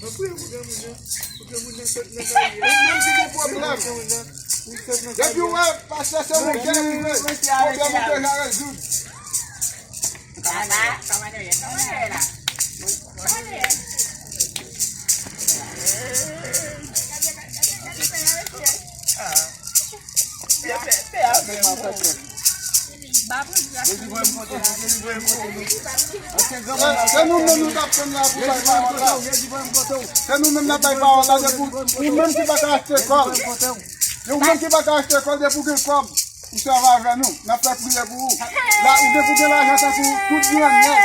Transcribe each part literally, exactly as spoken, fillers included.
Ou menm ki gen pwoblèm, depi w wè pastè se moun ki rive, pwoblèm ou deja rezoud. Se nou menm nou t ap tann la pou bay pawòl la. Se nou menm n ap bay pawòl la, depi ou menm ki pa ka achte kòb. Ou menm ki pa ka achte kòb, depi ou gen kòb, ou sèvi avè nou. N ap fè priyè pou ou. La, ou gen pou gen lajan tankou tout gran nèg.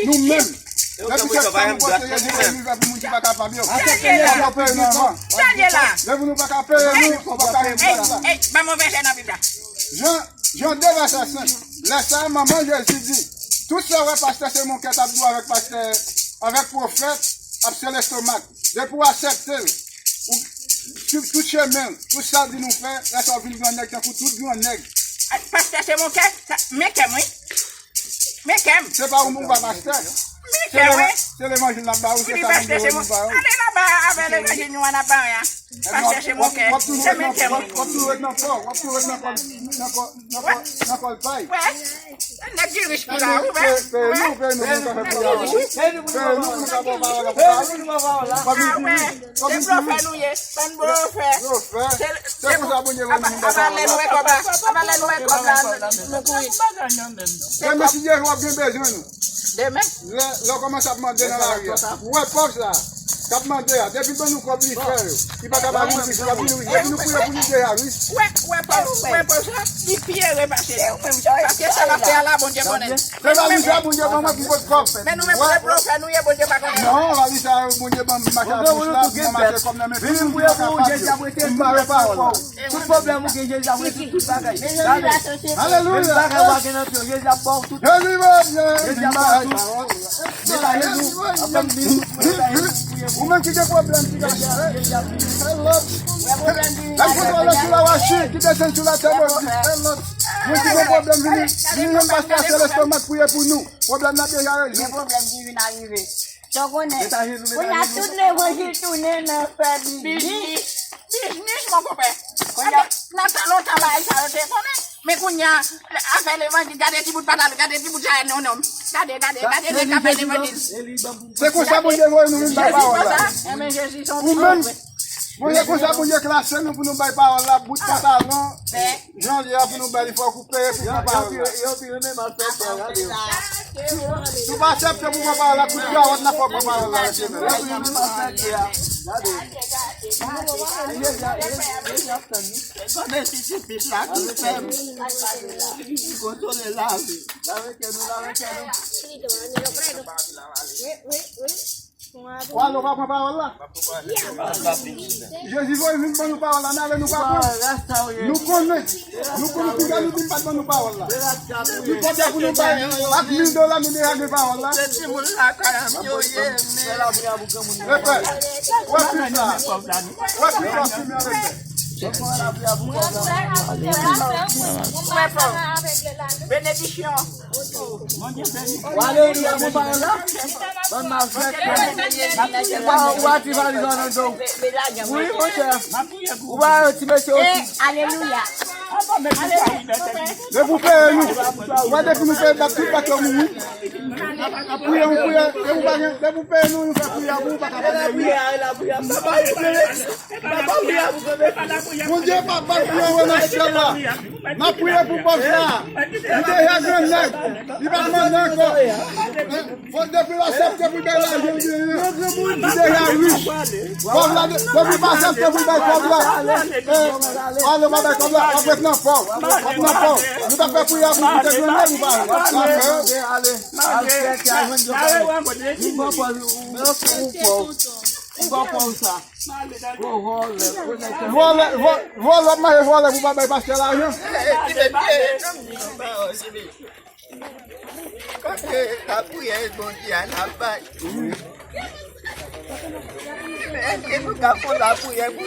Nou menm. Depi septanm ou pote yo gen livrè pou moun ki pa kapab yo. Fòk yo peye nou anvan. Depi nou pa ka peye nou, ou pa ka rive la. Ban m yon vèsè nan Bib la. Jan, Jan de vèsè senk. Lè sa a, manman Jezi di, tout sa w wè pastè Semonkè t ap di w avèk pastè, avèk pwofèt, ap sele lestomak. Depi w aksepte l, ou suiv tout chemen l, tout sa l di nou fè, lè sa w vin gran nèg tankou tout gran nèg. Pastè Semonkè, men kè m, wi. Men kè m. Se pa ou, ou pa pastè. Men kè m, wi. Se levanjil n ap ba ou, se sa nou dwe nou ba ou. Ale laba avè levanjil nou an ap ba w a. Pastè Semonkè, se men kè m. W ap toujou ret nan kò, w ap toujou ret nan kò, nan kò, nan kò, nan kò l pay. Wè. Nèg ki rich pou la, ou wè. Peye nou, peye nou pou nou ka fè pawòl la. Peye nou pou nou ka fè pawòl la. Peye nou pou nou ka fè pawòl la. Fòk nou di wi. Fòk nou di wi. Se blofè nou ye. Bann blofè. Blofè. Se konsa Bondye voye nou bay pawòl la. Avalè nou wè kòb la. Avalè nou wè kòb la. Nou kouri. Demen si Dye vle w ap gen bezwen nou. Demen. Lè, lè w kòmanse ap mande nan lari a, ou wè pòv sa a k ap mande a, depi ban nou kòb li fè yo, li pa ka ba nou rich, li pa vin rich. Depi nou priye pou li deja rich. Ou wè, ou wè pòv, ou wè pòv sa, li pi ere pase nou. Paske sa l ap fè a la, Bondye konnen. Se valiz sa Bondye ban mwen pou pot kòb. Men nou menm se blofè nou ye, Bondye pa konnen. Non, valiz sa yo Bondye ban m mache ak bouch la, pou mwen mache kòb nan men. Vin priye pou ou, Jezi ap rete tou nan pawòl la. Tout pwoblèm ou gen, Jezi ap rezoud tout bagay. Gade. Alelouya. Menm bagay ou pa gen nan pye w, Jezi ap ba w tout. Jezi, Bondye. Jezi ap ba w tout. Netwaye nou. Ap ban nou minit pou netwaye nou, pou priye pou nou. Ou menm ki gen pwoblèm, ki gen pwoblèm. Lè m kontwole sou lawachè ki desann sou latè, Bondye. Moun ki gen pwoblèm, vini, vini jwenn pastè Selestin Mat priye pou nou. Pwoblèm nan deja rezoud. Gen pwoblèm ki vin arive. Sa w konnen. Kounye a tout levanjil tounen nan fè biznis. Biznis, mon konpè. Kounye a nan tan lontan bagay sa yo te konnen. Men kounye a, afè levanjil, gade ti bout patat, gade ti bout sa, non, non. Gade, gade, gade nèg k ap fè levanjil. Se konsa Bondye voye nou vin bay pawòl la. Jezi konsa. Enben Jezi se yon ti pwofèt. Ou menm, Bondye konsa Bondye klase nou pou nou bay pawòl la, bout pantalon. Jan l ye a pou nou bay li, fòk ou peye pou pran pawòl la. Yo pi renmen mal fè sa, gade yo. Si w pa aksepte pou pran pawòl la, kout kawòt nan fòk pran pawòl la, mesye menm. Yo pi renmen mal fè sa, gade. Jezi ap tann nou. Konnen si se pip la ki fè m. Kontwole lavi. Lave kè nou, lave kè nou. Ou ale, ou pa pran pawòl la? Jezi voye vin ban nou pawòl la, n ale, nou pa pran. Nou konnen. Nou konnen piga nou di m pa t ban nou pawòl la. Nou konnen pou nou bay ak mil dola, nou deja gen pawòl la. Epè, wè plis la. Wè plis la, fimen avèk. Benediksyon. Alelouya, bon pawòl la. Bann malfètè. Ou pa, ou pa ti valiz nan do. Wi, monchè. Ou pa ti mesye osi. Alelouya. Depi w peye nou. Ou pa depi nou peye, bat tout bat yo mouri. Priye, ou priye, depi w pa gen, depi w peye nou, nou fè priyè pou ou, pa ka peye nou. Bondye papa ki anwo nan syèl la, n ap priye pou pòv sa a. Li deja grannèg, li pa t mande ankò. Fò depi l aksepte pou l bay lajan l genyen an, li deja rich. Pòv la, depi l pa aksepte pou l bay pòv la, eh, ale w pa bay kòb la, w ap ret nan pòv, w ap nan pòv. Nou t ap fè priyè pou ou te grannèg ou pa ale. Al fè kè a jwenn yo pale. Vin pran pòz ou, ou pòv. Vin pran pòz sa. Gwo vòlè, gwo nèg. Vòlè, vò-, vòlè, ap mache vòlè pou pa bay pastè lajan. Paske lapriyè Bondye a n ap bay. Èske nou ka fè lapriyè pou